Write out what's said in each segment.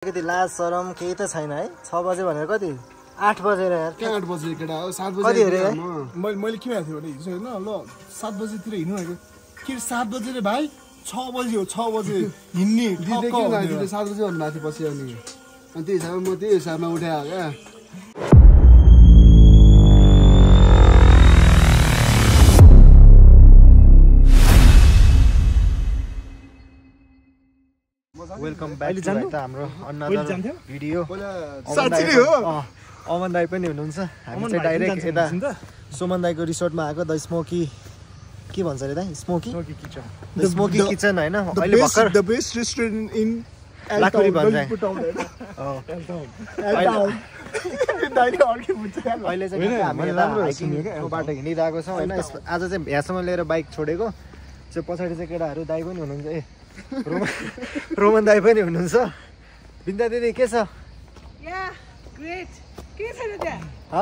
कति लाज शरम केही त छैन है 6 बजे भनेर कति 8 बजेर यार के 8 बजे केटा हो 7 बजे कति हेरे मैले के भनेको थिएँ भने हिजो हैन ल 7 बजे तिर हिँड्नु भनेको के 7 बजे रे भाइ 6 बजे हो 6 बजे हिँड्ने दिदे के दिदे 7 बजे भन्नु माथि पछि आउने अनि त्यही हिसाबमा म त्यही हिसाबमा उठाए क्या वेलकम ब्याक टु हाम्रो अनदर भिडियो साच्चै हो अमन दाइ पनि हुनुहुन्छ हामी चाहिँ डाइरेक्ट यता सोमन दाइको रिसोर्टमा आएको द स्मोकी के भन्छ रे दाइ smoky kitchen the smoky kitchen हैन अहिले भर्खर the best restaurant in Lakuri भन्छ अहिले चाहिँ हामी हाइकिङको बाटो हिँडिरहेको छौँ हैन आज चाहिँ भ्यासम्म लिएर बाइक छोडेको चाहिँ पछाडि चाहिँ केटाहरू दाइ पनि हुनुहुन्छ ए रोमन दाइ पनि हुनुहुन्छ बिन्दा दिदी के छ या ग्रेट के छ र त्यहाँ ह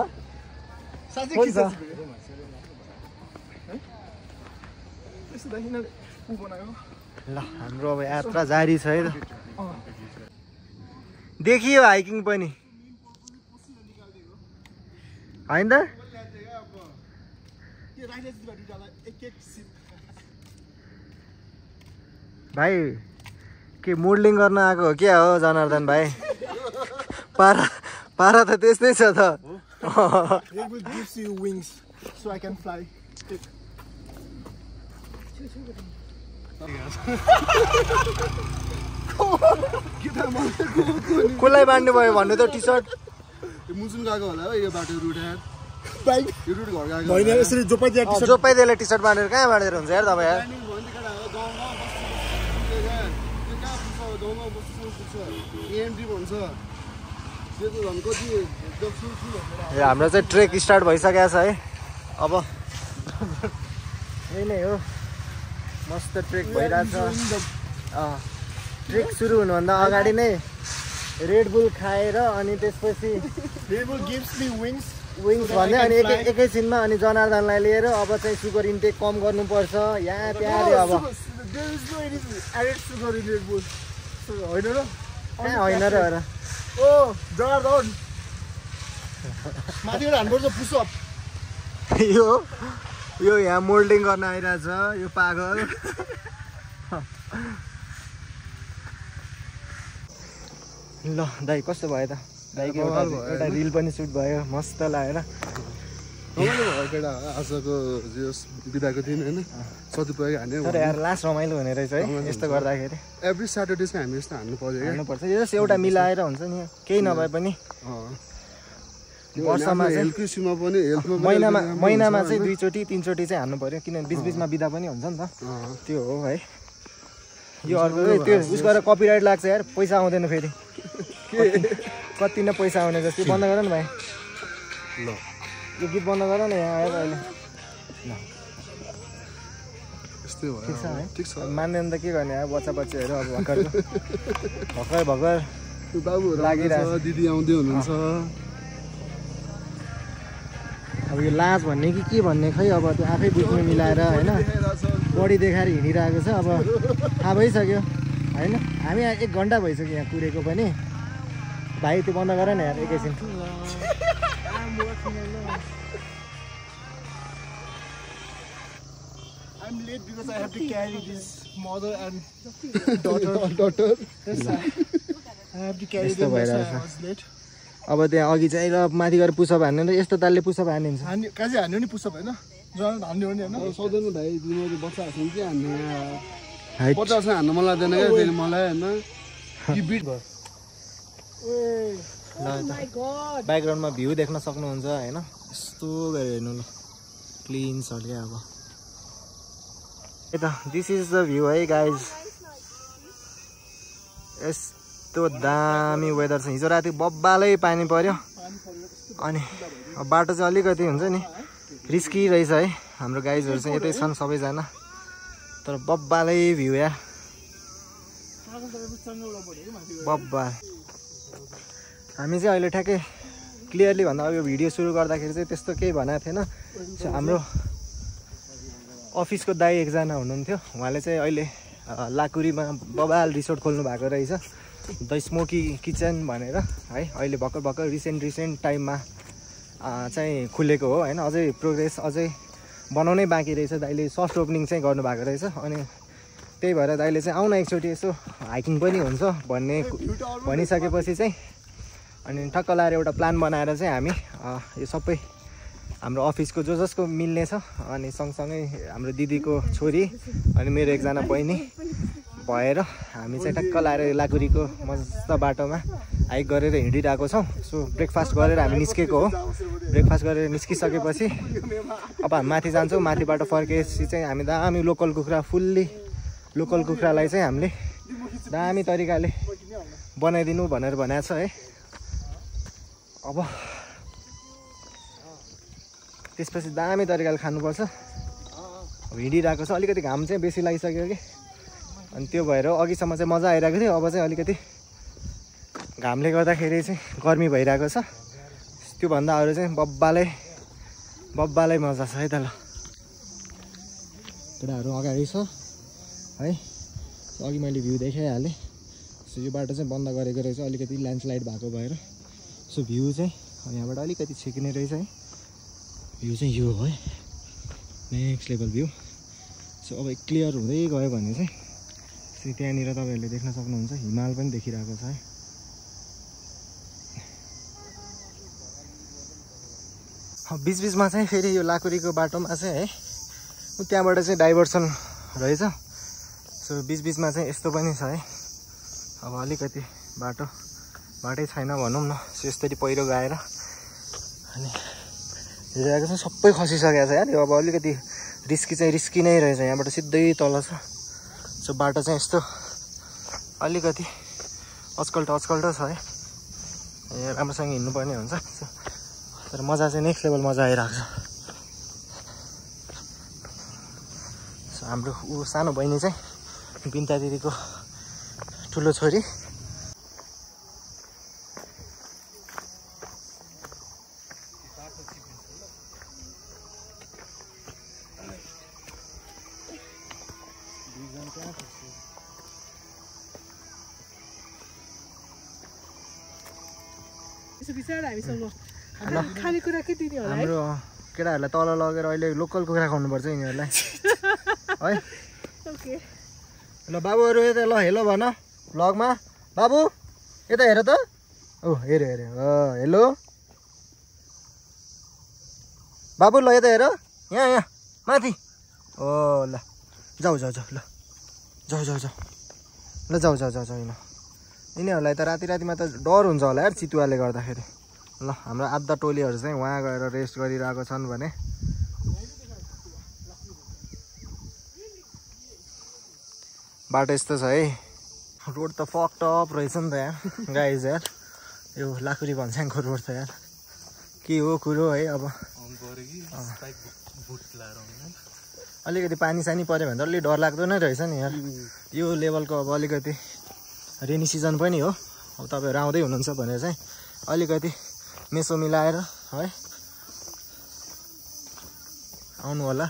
साच्चै के छ यसो देखिन उ बनायो ल हाम्रो अब यात्रा जारी छ है त देखियो हाइकिङ पनि हैन त भाइ के मोडलिङ गर्न आएको हो क्या हो जनार्दन भाइ पारा त त्यस्तै छ त कसलाई बाँड्नु भयो भन्नु त टी सर्ट मुजुन गएको होला हो यो बाटो रुट यार बाइक यो रुट घर गएको होइन यसरी जोपाइदिएले टी सर्ट बाँडेर कहाँ बाँडेर हुन्छ यार तपाईँ यार हाम्रो चाहिँ ट्रेक स्टार्ट भइसकेको छ है अब यही नै हो मस्त ट्रेक भइरहेछ ट्रेक सुरु हुनुभन्दा अगाडि नै रेड बुल खाएर अनि त्यसपछि विङ्स भन्दै अनि एकैछिनमा अनि जनार्दनलाई लिएर अब चाहिँ सुगर इन्टेक कम गर्नुपर्छ यहाँ त्यहाँ अब होइन र ओ जनार्दन माथिबाट हान्नुपर्छ पुसअप यो यहाँ मोल्डिङ गर्न आइरहेछ यो पागल ल दाइ कस्तो भयो त दाइको एउटा रिल पनि सुट भयो मस्त लागेर आजको बिदाको दिन होइन सदुपयोग हान्यो तर यार लास्ट रमाइलो हुने रहेछ है यस्तो गर्दाखेरि एभ्री स्याटरडेमा हामी यस्तो हान्नुपर्छ यो जस्तो एउटा मिलाएर हुन्छ नि केही नभए पनि वर्षमा महिनामा चाहिँ 2 चोटि 3 चोटि चाहिँ हान्नु पर्यो किनभने बिचबिचमा बिदा पनि हुन्छ नि त त्यो हो है यो अर्को त्यो उस गरेर कपिराइट लाग्छ यार पैसा आउँदैन फेरि कति नै पैसा आउने जस्तो बन्द गर न भाइ ल यो गीत बन्द गर न यहाँ आएर अहिले ल ठिक छ मान्दैन त के गर्ने अब बच्चा बच्चाहरू अब भर्खर बाबुहरू लागिरहेको दिदी आउँदै हुनुहुन्छ अब यो लाज भन्ने कि के भन्ने खै अब त्यो आफै बुझ्नु मिलाएर होइन बडी देखाएर हिँडिरहेको छ अब थाहा भइसक्यो होइन हामी 1 घन्टा भइसक्यो यहाँ कुरेको पनि भाइ त्यो बन्द गर न यार एकैछिन I'm late because I have to carry this mother and daughter. I have to carry them. I was late. अब त्यहाँ अघि चाहिँ ल माथि गएर पुसअप हान्ने र यस्तो तालले पुसअप हानिन्छ कहाँ चाहिँ हान्यो नि पुसअप होइन जनार्दन हान्यो भने होइन सधैँ भाइ तिमीहरू बच्चा हाँस्नु के हान्ने बच्चासँग हान्नु मन लाग्दैन क्या फेरि मलाई होइन ब्याकग्राउन्डमा भ्यू देख्न सक्नुहुन्छ होइन यस्तो गरेर हेर्नु ल क्लिन छ क्या अब यता दिस इज द भ्यू है गाइज यस्तो दामी वेदर छ हिजो राति बब्बालै पानी पर्यो अनि बाटो चाहिँ अलिकति हुन्छ नि रिस्की रहेछ है हाम्रो गाइजहरू चाहिँ यतै छन् सबैजना तर बब्बालै भ्यू या बब्बा हामी चाहिँ अहिले ठ्याक्कै क्लियरली भन्दा अब यो भिडियो सुरु गर्दाखेरि चाहिँ त्यस्तो केही भनेको थिएन हाम्रो अफिसको दाइ एकजना हुनुहुन्थ्यो उहाँले चाहिँ अहिले लाकुरीमा बबाल रिसोर्ट खोल्नु भएको रहेछ द स्मोकी किचन भनेर है अहिले भर्खर रिसेन्ट टाइममा चाहिँ खुलेको हो होइन। अझै प्रोग्रेस अझै बनाउनै बाँकी रहेछ। दाइले सफ्ट ओपनिङ चाहिँ गर्नुभएको रहेछ अनि त्यही भएर दाइले चाहिँ आउन एकचोटि यसो हाइकिङ पनि हुन्छ भनिसकेपछि चाहिँ अनि ठक्क लाएर एउटा प्लान बनाएर चाहिँ हामी यो सबै हाम्रो अफिसको जसको मिल्ने छ अनि सँगसँगै हाम्रो दिदीको छोरी अनि मेरो एकजना बहिनी भएर हामी चाहिँ ठक्क लाएर लाकुरीको मस्त बाटोमा हाइक गरेर हिँडिरहेको छौँ। सो ब्रेकफास्ट गरेर हामी निस्केको हो। ब्रेकफास्ट गरेर निस्किसकेपछि अब हामी माथि जान्छौँ। माथिबाट फर्केपछि चाहिँ हामी दामी लोकल कुखुरालाई चाहिँ हामीले दामी तरिकाले बनाइदिनु भनेर भनेको छ है। अब त्यसपछि दामी तरिकाले खानुपर्छ। अब हिँडिरहेको छ। अलिकति घाम चाहिँ बेसी लागिसक्यो कि अनि त्यो भएर अघिसम्म चाहिँ मजा आइरहेको थियो। अब चाहिँ अलिकति घामले गर्दाखेरि चाहिँ गर्मी भइरहेको छ। त्योभन्दा अरू चाहिँ बब्बालै मजा छ है त। ल केटाहरू अगाडि छ है। अघि मैले भ्यू देखाइहालेँ। सो यो बाटो चाहिँ बन्द गरेको रहेछ अलिकति ल्यान्डस्लाइड भएको भएर। सो भ्यू चाहिँ यहाँबाट अलिकति छेकिने रहेछ है। भ्यू चाहिँ यो हो है, नेक्स्ट लेभल भ्यू। सो अब क्लियर हुँदै गयो भने चाहिँ त्यहाँनिर तपाईँहरूले देख्न सक्नुहुन्छ हिमाल पनि देखिरहेको छ है। बिचबिचमा चाहिँ फेरि यो लाकुरीको बाटोमा चाहिँ है त्यहाँबाट चाहिँ डाइभर्सन रहेछ। सो बिचबिचमा चाहिँ यस्तो पनि छ है। अब अलिकति बाटै छैन भनौँ न। सो यसरी पहिरो गएर अनि हिँडिरहेको छ। सबै खसिसकेको छ यार। अब अलिकति रिस्की नै रहेछ। यहाँबाट सिधै तल छ। सो बाटो चाहिँ यस्तो अलिकति अचकल्टो छ है। राम्रोसँग हिँड्नुपर्ने हुन्छ। तर मजा चाहिँ नेक्स्ट लेभल मजा आइरहेको छ। सो हाम्रो सानो बहिनी चाहिँ बिन्ता दिदीको ठुलो छोरी। खानेकुरा के दिने होला हाम्रो केटाहरूलाई तल लगेर अहिले लोकल कुखुरा खुवाउनुपर्छ यिनीहरूलाई है। ओके ल बाबुहरू यता ल हेलो भन भ्लगमा। बाबु यता हेर त। ओ हेर हेलो बाबु ल यता हेर। यहाँ माथि। ओ ल जाऊ ल जाऊ ल। यिनीहरूलाई त रातिमा त डर हुन्छ होला यार चितुवाले गर्दाखेरि। ल हाम्रो आधा टोलीहरू चाहिँ वहाँ गएर रेस्ट गरिरहेको छन् भने बाटो यस्तो छ है। रोड त फक्ड अप रहेछ नि त यार गाइज यार। यो लाकुरी भन्स्याङको रोड त यार के हो कुरो है। अब अलिकति पानी सानी पऱ्यो भने त अलिक डर लाग्दो नै रहेछ नि यार। यो लेभलको अब अलिकति रेनी सिजन पनि हो। अब तपाईँहरू आउँदै हुनुहुन्छ भने चाहिँ अलिकति मेसो मिलाएर है आउनु होला।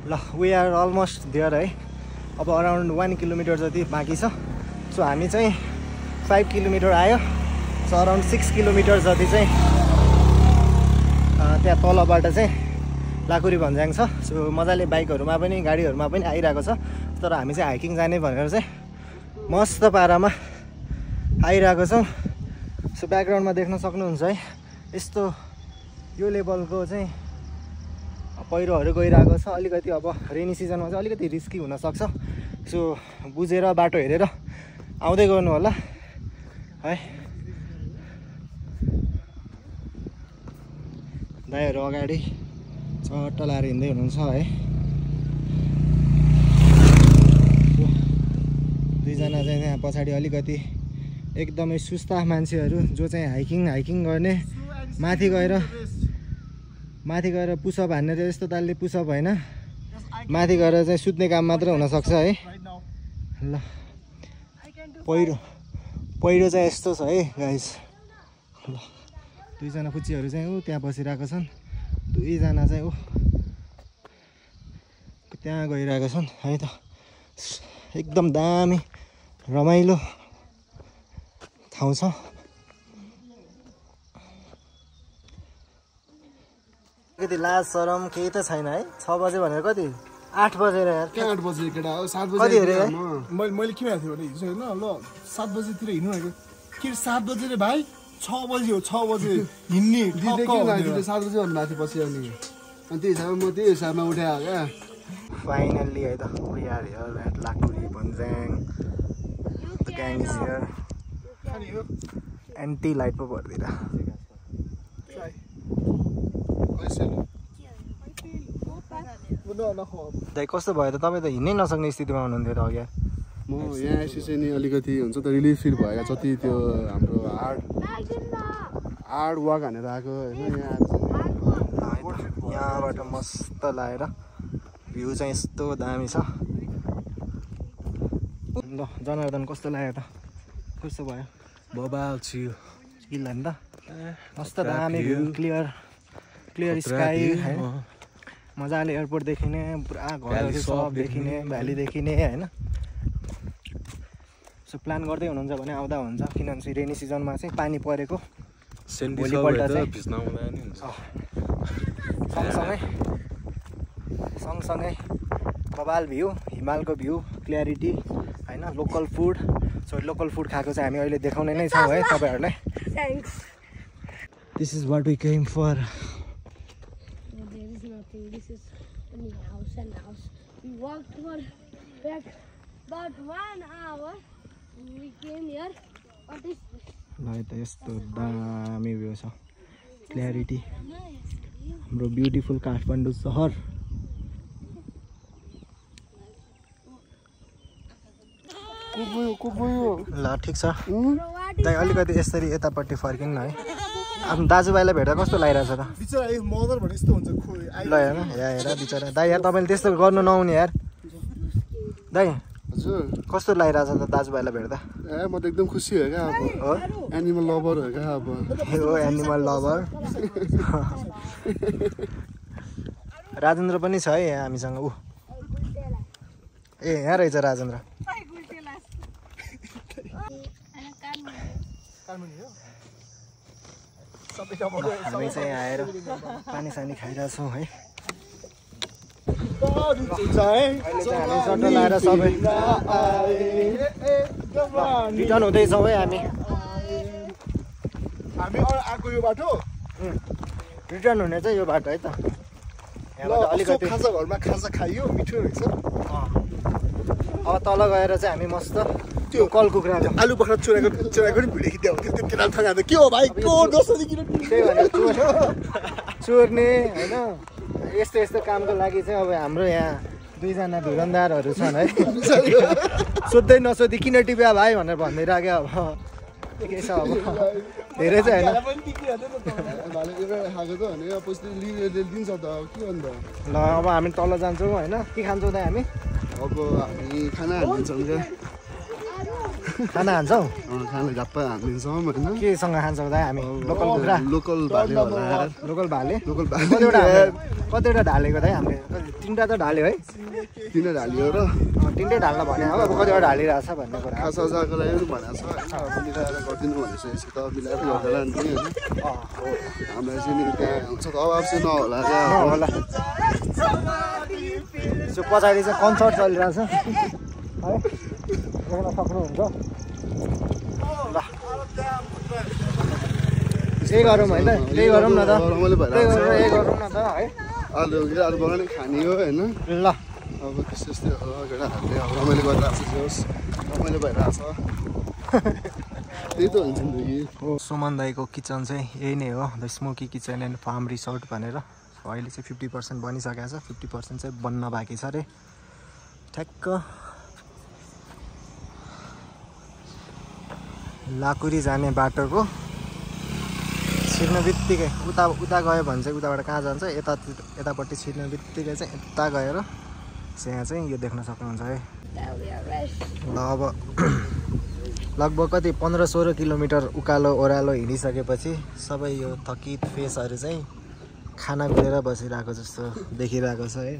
ल वी आर अलमोस्ट देयर है। अब अराउन्ड 1 किलोमिटर जति बाँकी छ। सो हामी चाहिँ 5 किलोमिटर आयो। सो अराउन्ड 6 किलोमिटर जति चाहिँ त्यहाँ तलबाट चाहिँ लाकुरी भन्ज्याङ छ। सो मजाले बाइकहरूमा पनि गाडीहरूमा पनि आइरहेको छ। तर हामी चाहिँ हाइकिङ जाने भनेर चाहिँ मस्त पारामा आइरहेको छौँ। सो ब्याकग्राउन्डमा देख्न सक्नुहुन्छ है यस्तो यो लेभलको चाहिँ पहिरोहरू गइरहेको छ। अलिकति अब रेनी सिजनमा चाहिँ अलिकति रिस्की हुनसक्छ। सो बुझेर बाटो हेरेर आउँदै गर्नु होला है। दाइहरू अगाडि चट्ट लाएर हिँड्दै हुनुहुन्छ है। दुईजना चाहिँ यहाँ पछाडि अलिकति एकदमै सुस्ता मान्छेहरू जो चाहिँ हाइकिङ गर्ने माथि गएर पुसअप हान्ने चाहिँ यस्तो तालले पुसअप होइन माथि गएर चाहिँ सुत्ने काम मात्र हुनसक्छ है। ल पहिरो चाहिँ यस्तो छ है गाइस। ल दुईजना पुच्चीहरू चाहिँ त्यहाँ बसिरहेको छन्। दुईजना चाहिँ त्यहाँ गइरहेको छन् है त। एकदम दामी रमाइलो ठाउँ छ। कति लाज शरम केही त छैन है। 6 बजे भनेर कति 8 बजेर यार। के 8 बजे केटा हो 7 बजे कति अरे मैले के भनेको थिएँ भने हिजो होइन ल 7 बजेतिर हिँड्नु भनेको के 7 बजे रे भाइ 6 बजे हो 6 बजे हिँड्ने दिदे के दिदे 7 बजे भन्नु माथि पछि अनि त्यही हिसाबमा म त्यही हिसाबमा उठाए क्या फाइनल्ली है त we are here at Lakuri Bhanjyang the gang is here एन्टी लाइट पो पर्दिएर दाइ कस्तो भयो त तपाईँ त हिँड्नै नसक्ने स्थितिमा हुनुहुन्थ्यो त अघि म यहाँ आएपछि चाहिँ नि अलिकति हुन्छ त रिलिफ फिल भयो जति त्यो हाम्रो हार्ड वर्क हानेर आएको होइन यहाँ यहाँबाट मस्त लागेर भ्यू चाहिँ यस्तो दामी छ। ल जनार्दन कस्तो लाग्यो त कस्तो भयो बबाल छियो चिल नि त मस्त दामी भ्यू क्लियर स्काई होइन मजाले एयरपोर्ट देखिने पुरा घरहरू सब देखिने भ्याली देखिने होइन। सो प्लान गर्दै हुनुहुन्छ भने आउँदा हुन्छ किनभने रेनी सिजनमा चाहिँ पानी परेको भोलिपल्ट चाहिँ सँगसँगै बबाल भ्यू हिमालको भ्यू क्ल्यारिटी होइन local food. So local food खाएको चाहिँ हामी अहिले देखाउने नै छौँ है तपाईँहरूलाई। This is what we came for. This is only house and house. We walked for about 1 hour. We came here. What is this? ल त यस्तो दामी भ्यू छ क्ल्यारिटी हाम्रो ब्युटिफुल काठमाडौँ सहर। ल ठिक छ दाइ अलिकति यसरी यतापट्टि फर्किनु न है। आफ्नो दाजुभाइलाई भेट्दा कस्तो लागिरहेछ त ल हेर्नु यहाँ हेर बिचरा दाइ यार तपाईँले त्यस्तो गर्नु नहुने यार दाइ हजुर कस्तो लागिरहेछ त दाजुभाइलाई भेट्दा म त एकदम खुसी हो क्या अब हो एनिमल लभर हो क्या अब हो एनिमल लभर। राजेन्द्र पनि छ है यहाँ हामीसँग ऊ ए यहाँ रहेछ राजेन्द्र। हामी चाहिँ आएर पानी सानी खाइरहेछौँ है। अहिले चाहिँ हामी सट्टो लाएर सबै रिटर्न हुँदैछौँ है हामी आएको यो बाटो रिटर्न हुने चाहिँ यो बाटो है त। यहाँबाट अलिकति खाजा घरमा खाजा खाइयो मिठो रहेछ। अब तल गएर चाहिँ हामी मस्त त्यो कल कुखुराको आलु बखरा चुराएको नि भिडियो खिच्दै त्यो केटा थाहा के हो भाइ को दोस्रो किन त्यही भनेर चोर्ने होइन यस्तो यस्तो कामको लागि चाहिँ अब हाम्रो यहाँ 2 जना धुरन्दारहरू छन् है। सोध्दै नसोधी किन टिप्या भाइ भनेर भनिदिइराख्यो अब के छ अब धेरै चाहिँ होइन। ल अब हामी तल जान्छौँ होइन के खान्छौँ त हामी अब हामी खाना हालिदिन्छौँ क्या खाना खान्छौँ खाना झप्पा हालिदिन्छौँ होइन केसँग खान्छौँ त हामी लोकल कुखुरा लोकल भाले होला लोकल भाले लोकल कतिवटा ढालेको त हामी 3टा त ढाल्यो है 3 ढालियो र 3टै ढाल्न भने अब कतिवटा ढालिरहेछ भन्ने कुरा खासाको लागि पनि भनेको छ होइन मिलाएर गरिदिनु भनेको छ यसो त मिलाएर गर्दैन नि होइन हामीलाई चाहिँ नि त्यहाँ हुन्छ त अभाव चाहिँ नहोला क्या होला। सो पछाडि चाहिँ कन्सर्ट चलिरहेछ है देख्न सक्नुहुन्छ। ल यही गरौँ होइन त्यही गरौँ न त यही गरौँ न त है आलु बगान खाने हो होइन ल अब त्यस्तै यस्तै हो केटाहरूले अब रमाइलो गरिरहेको छ जोस् रमाइलो भइरहेको छ त्यही त हुन्छ नि हो। सुमन दाईको किचन चाहिँ यही नै हो the smoky kitchen and farm resort भनेर। अहिले चाहिँ 50% बनिसकेको छ 50% चाहिँ बन्न बाँकी छ अरे ठ्याक्क लाकुरी जाने बाटोको छिर्ने बित्तिकै उता गयो भने चाहिँ उताबाट कहाँ जान्छ यतापट्टि छिर्ने बित्तिकै चाहिँ यता गएर यहाँ चाहिँ यो देख्न सक्नुहुन्छ है। ल अब लगभग कति 15-16 किलोमिटर उकालो ओह्रालो हिँडिसकेपछि सबै यो थकित फेसहरू चाहिँ खाना मिलेर बसिरहेको जस्तो देखिरहेको छ है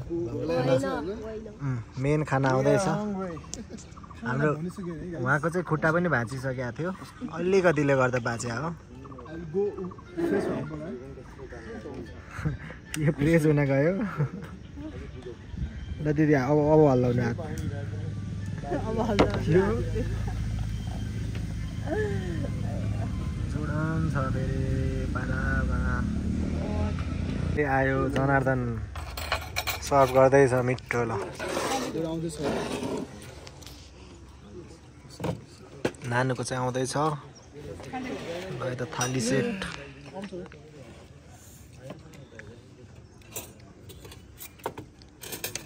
मेन खाना आउँदैछ हाम्रो उहाँको चाहिँ खुट्टा पनि भाँचिसकेको थियो अलिकतिले गर्दा भाँच्या हो यो फ्रेस हुन गयो ल दिदी अब हल्लाउने हात चुडन छ फेरि आयो जनार्दन सर्भ गर्दैछ मिठो ल नानुको चाहिँ आउँदैछ त थाली सेट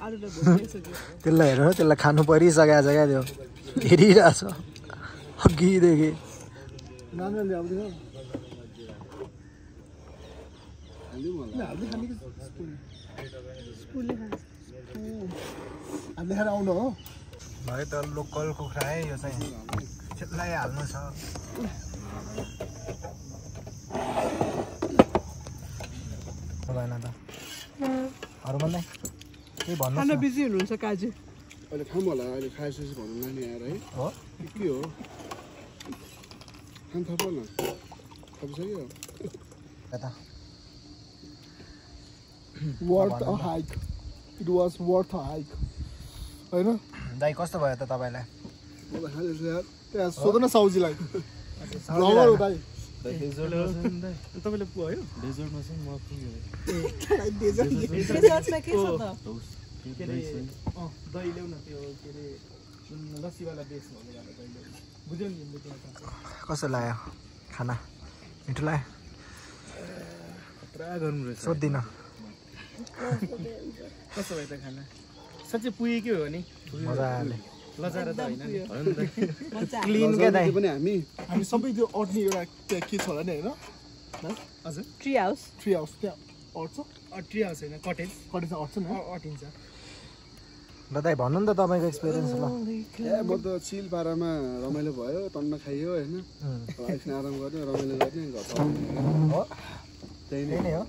त्यसलाई हेर्नु त्यसलाई खानु परिसकेको छ क्या त्यो हेरिरहेछ अघिदेखि आउनु हो भयो त लोकल कुखुरा है यो चाहिँ त्यसलाई हाल्नु छ भएन त अरू भन्दा केही भन्नु बिजी हुनुहुन्छ काजु अहिले खाऊँ होला अहिले खाएपछि भन्नु नानी आएर है हो के हो खान थप न थपिसक्यो यता worth a hike it was worth a hike होइन दाइ कस्तो भयो त तपाईँलाई म त खाँदैछु यार त्यहाँ सोध न साउजीलाई ब्लगर हो दाइ तपाईँले पुग्यो डेजर्टमा चाहिँ म पुग्यो डेजर्टमा के छ त के अरे दही ल्याउ न त्यो के अरे लस्सीवाला बेस भन्नु दही ल्याउ बुझ्यौ नि कस्तो लाग्यो खाना मिठो लाग्यो पुरा गर्नु रहेछ सोध्दिन कस्तो भयो त खाना साँच्चै पुगेकै हो नि मजाले लजाएर त होइन क्लिन क्या दाइ पनि हामी सबै त्यो अट्ने एउटा त्यहाँ के छ होला नि होइन हजुर ट्री हाउस त्यहाँ अट्छ ट्री हाउस होइन कटेज कटेजमा अट्छ नि अटिन्छ ल दाइ भन्नु नि त तपाईँको एक्सपिरियन्स ल ए म त चिल पारामा रमाइलो भयो टन्न खाइयो होइन एकछिन आराम गर्यो रमाइलो गर्ने घर हो त्यही त्यही नै हो